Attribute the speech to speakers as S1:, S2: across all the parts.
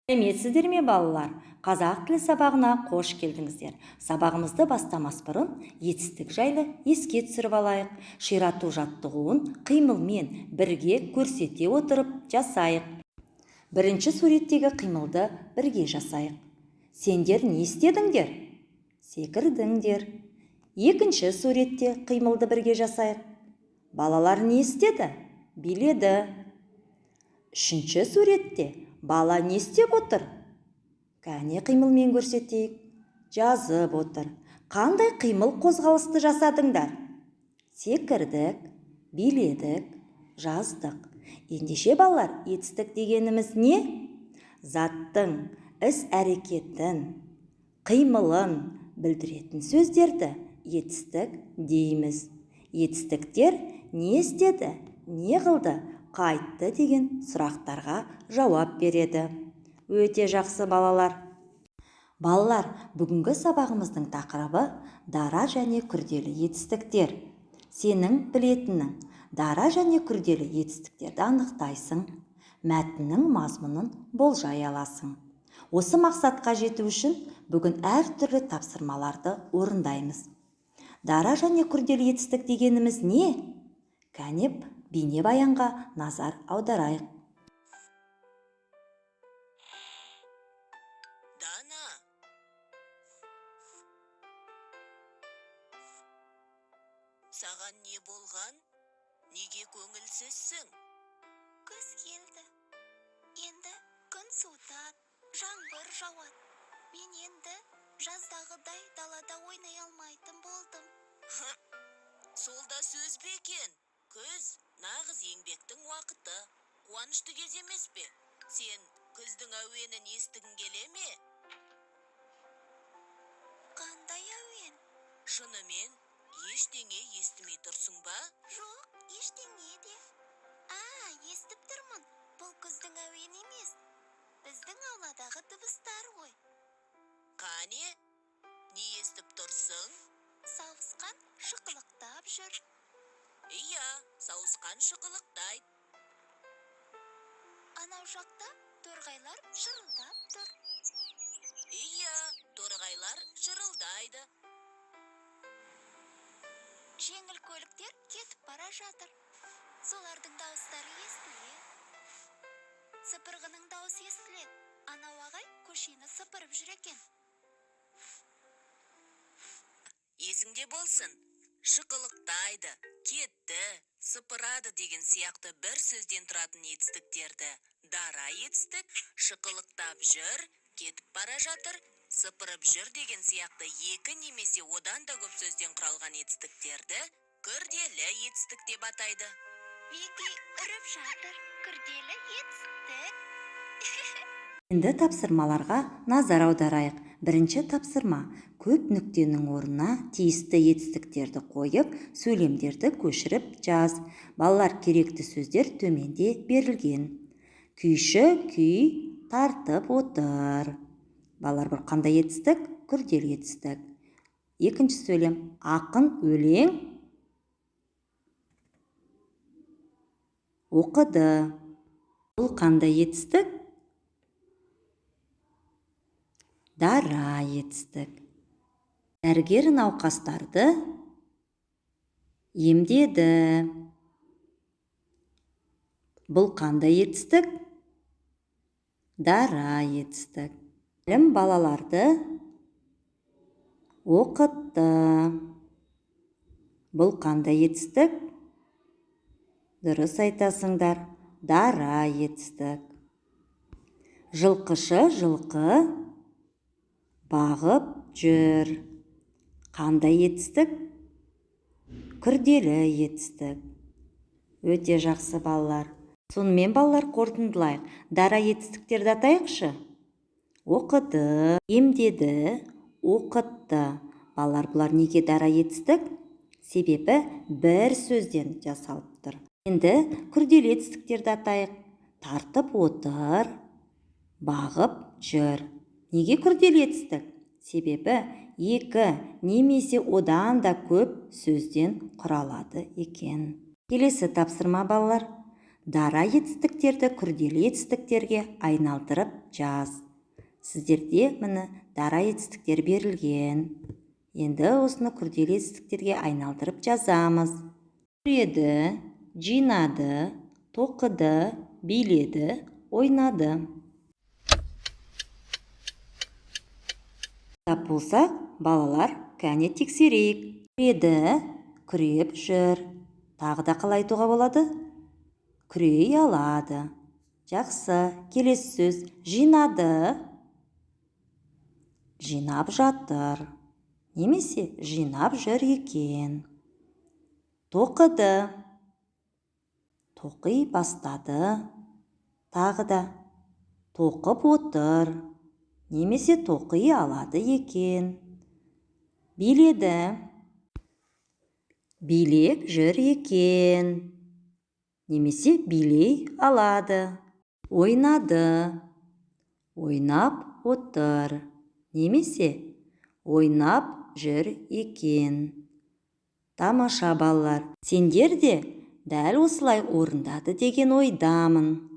S1: Сәлеметсіздер ме, балалар? Қазақ тілі сабағына қош келдіңіздер. Сабағымызды бастамас бұрын етістік жайлы еске түсіріп алайық. Ширату жаттығуын қимылмен бірге көрсете отырып жасайық. Бірінші суреттегі қимылды бірге жасайық. Сендер не істедіңдер? Секірдіңдер. Екінші суретте қимылды бірге жасайық. Балалар не істеді? Биледі. Үшінші суретте бала не істеп отыр? Кәне, қимылмен көрсетейік. Жазып отыр. Қандай қимыл қозғалысты жасадыңдар? Секірдік, биледік, жаздық. Ендеше, балалар, етістік дегеніміз не? Заттың іс-әрекетін, қимылын білдіретін сөздерді етістік дейміз. Етістіктер не істеді, не қылды, қайтты деген сұрақтарға жауап береді. Өте жақсы, балалар. Балалар, бүгінгі сабағымыздың тақырыбы – дара және күрделі етістіктер. Сенің білетінің: дара және күрделі етістіктерді анықтайсың, мәтіннің мазмұнын болжай аласың. Осы мақсатқа жету үшін бүгін әртүрлі тапсырмаларды орындаймыз. Дара және күрделі етістік дегеніміз не? Кәне, бейнебаянға назар аударайық.
S2: Дана, саған не болған? Неге көңілсізсің?
S3: Күз келді. Енді күн суытады, жаңбыр жауады. Мен енді жаздағыдай далада ойнай алмайтын болдым.
S2: Сол да сөз бе екен? Күз нағыз еңбектің уақыты. Қуанышты кез емес пе? Сен күздің әуенін естігің келе ме?
S3: Қандай әуен?
S2: Шынымен ештеңе естімей тұрсың ба?
S3: Жоқ, ештеңе де. А, естіп тұрмын. Бұл күздің әуені емес. Біздің ауладағы дыбыстар ғой.
S2: Қане, не естіп тұрсың?
S3: Сауысқан шықылықтап жүр.
S2: Иә, сауысқан шықылықтайды.
S3: Анау жақта торғайлар шырылдап тұр.
S2: Иә, торғайлар шырылдайды.
S3: Жеңіл көліктер кетіп бара жатыр. Солардың дауыстары естіледі. Сыпырғының дауысы естіледі. Анау ағай көшені сыпырып жүр екен.
S2: Есіңде болсын, шықылықтайды, кетті, сыпырады деген сияқты бір сөзден тұратын етістіктерді дара етістік, шықылықтап жүр, кетіп бара жатыр, сыпырып жүр деген сияқты екі немесе одан да көп сөзден құралған етістіктерді күрделі етістік деп атайды.
S3: Вики үріп жатыр. Күрделі етістік.
S1: Енді тапсырмаларға назар аударайық. Бірінші тапсырма: көп нүктенің орнына тиісті етістіктерді қойып, сөйлемдерді көшіріп жаз. Балалар, керекті сөздер төменде берілген. Күйші күй тартып отыр. Балалар, бұл қандай етістік? Күрделі етістік. Екінші сөйлем: ақын өлең оқыды. Бұл қандай етістік? Дара етістік. Дәрігер науқастарды емдеді. Бұл қандай етістік? Дара етістік. Мұғалім балаларды оқытты. Бұл қандай етістік? Дұрыс айтасыңдар, дара етістік. Жылқышы жылқы бағып жүр. Қандай етістік? Күрделі етістік. Өте жақсы, балалар. Сонымен, балалар, қорытындылайық. Дара етістіктерді атайықшы. Оқыды, емдеді, оқытты. Балалар, бұлар неге дара етістік? Себебі бір сөзден жасалып тұр. Енді күрделі етістіктерді атайық. Тартып отыр, бағып жүр. Неге күрделі етістік? Себебі екі немесе одан да көп сөзден құралады екен. Келесі тапсырма, балалар. Дара етістіктерді күрделі етістіктерге айналдырып жаз. Сіздерде міне дара етістіктер берілген. Енді осыны күрделі етістіктерге айналдырып жазамыз. Күреді, жинады, тоқыды, биледі, ойнады. Тап болсақ, балалар, кәне тексерейік. Күреді, күреп жүр. Тағы да қалай айтуға болады? Күрей алады. Жақсы. Келесі сөз жинады. Жинап жатыр. Немесе жинап жүр екен. Тоқыды. Тоқи бастады. Тағы да тоқып отыр. Немесе тоқи алады екен. Биледі. Билеп жүр екен. Немесе билей алады. Ойнады. Ойнап отыр. Немесе ойнап жүр екен. Тамаша, балалар. Сендер де дәл осылай орындады деген ойдамын.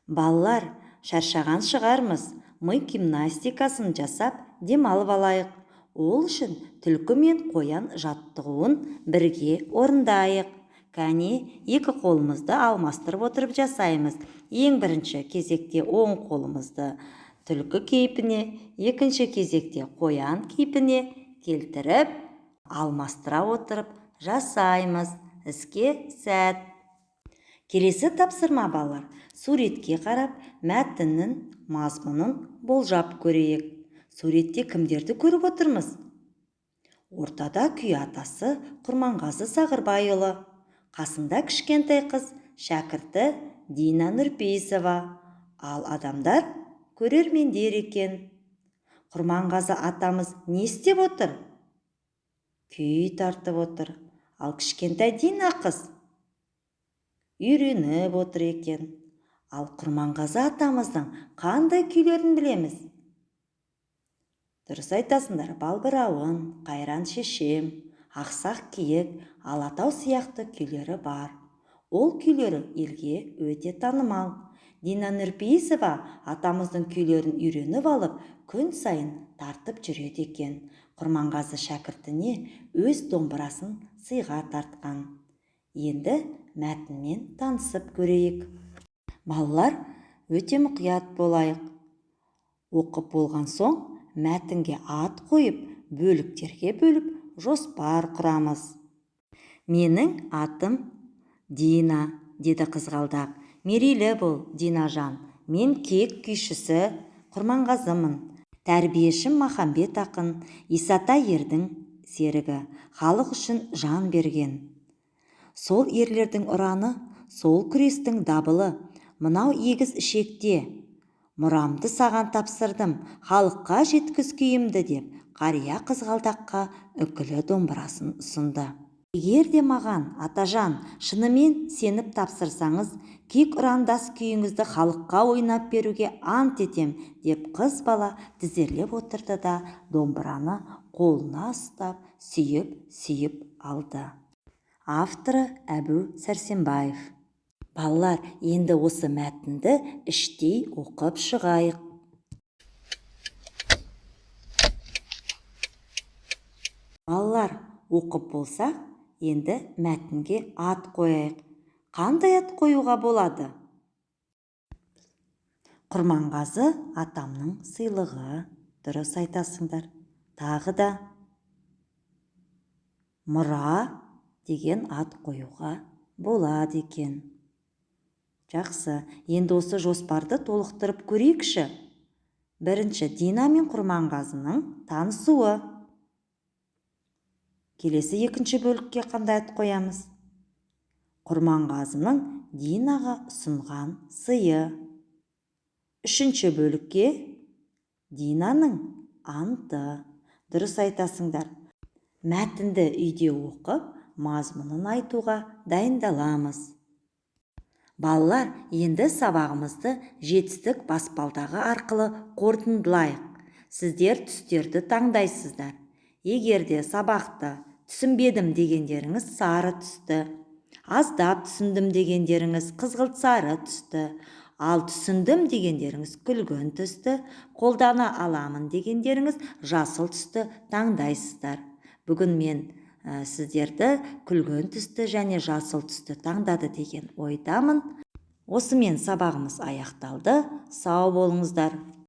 S1: Балалар, шаршаған шығармыз. Ми гимнастикасын жасап, демалып алайық. Ол үшін түлкі мен қоян жаттығуын бірге орындайық. Кәне, екі қолымызды алмастырып отырып жасаймыз. Ең бірінші кезекте оң қолымызды түлкі кейпіне, екінші кезекте қоян кейпіне келтіріп, алмастыра отырып жасаймыз. Іске сәт. Келесі тапсырма, балалар. Суретке қарап, мәтіннің мазмұнын болжап көрейік. Суретте кімдерді көріп отырмыз? Ортада күй атасы Құрманғазы Сағырбайұлы, қасында кішкентай қыз шәкірті Дина Нұрпейісова, ал адамдар көрермендер екен. Құрманғазы атамыз не істеп отыр? Күй тартып отыр. Ал кішкентай Дина қыз үйреніп отыр екен. Ал Құрманғазы атамыздың қандай күйлерін білеміз? Дұрыс айтасыңдар, Балбырауын, Қайран шешем, Ақсақ киік, Алатау сияқты күйлері бар. Ол күйлері елге өте танымал. Дина Нұрпейісова атамыздың күйлерін үйреніп алып, күн сайын тартып жүреді екен. Құрманғазы шәкіртіне өз домбырасын сыйға тартқан. Енді мәтінмен танысып көрейік. Балалар, өте мұқият болайық. Оқып болған соң мәтінге ат қойып, бөліктерге бөліп, жоспар құрамыз. Менің атым Дина, деді қызғалдақ. Мерейлі бол, Динажан. Мен кек күйшісі Құрманғазымын. Тәрбиешім Махамбет ақын, Исатай ердің серігі, халық үшін жан берген. Сол ерлердің ұраны, сол күрестің дабылы, мынау егіз ішекте. Мұрамды саған тапсырдым, халыққа жеткіз күйімді деп, қария қызғалдаққа үкілі домбырасын ұсынды. Егер де маған, атажан, шынымен сеніп тапсырсаңыз, кек ұрандас күйіңізді халыққа ойнап беруге ант етем, деп қыз бала тізерлеп отырды да домбыраны қолына ұстап, сүйіп-сүйіп алды. Авторы Әбу Сәрсенбаев. Балалар, енді осы мәтінді іштей оқып шығайық. Балалар, оқып болсақ, енді мәтінге ат қояйық. Қандай ат қоюға болады? Құрманғазы атамның сыйлығы. Дұрыс айтасыңдар. Тағы да мұра деген ат қоюға болады екен. Жақсы, енді осы жоспарды толықтырып көрейікші. Бірінші, Дина мен Құрманғазының танысуы. Келесі екінші бөлікке қандай ат қоямыз? Құрманғазының Динаға ұсынған сыйы. Үшінші бөлікке Динаның анты. Дұрыс айтасыңдар. Мәтінді үйде оқып, мазмұнын айтуға дайындаламыз. Балалар, енді сабағымызды жетістік баспалдағы арқылы қорытындылайық. Сіздер түстерді таңдайсыздар. Егер де сабақты түсінбедім дегендеріңіз сары түсті, Аздап түсіндім дегендеріңіз қызғылт сары түсті, ал түсіндім дегендеріңіз күлгін түсті, қолдана аламын дегендеріңіз жасыл түсті таңдайсыздар. Бүгін мен сіздерді күлгін түсті және жасыл түсті таңдады деген ойдамын. Осымен сабағымыз аяқталды. Сау болыңыздар.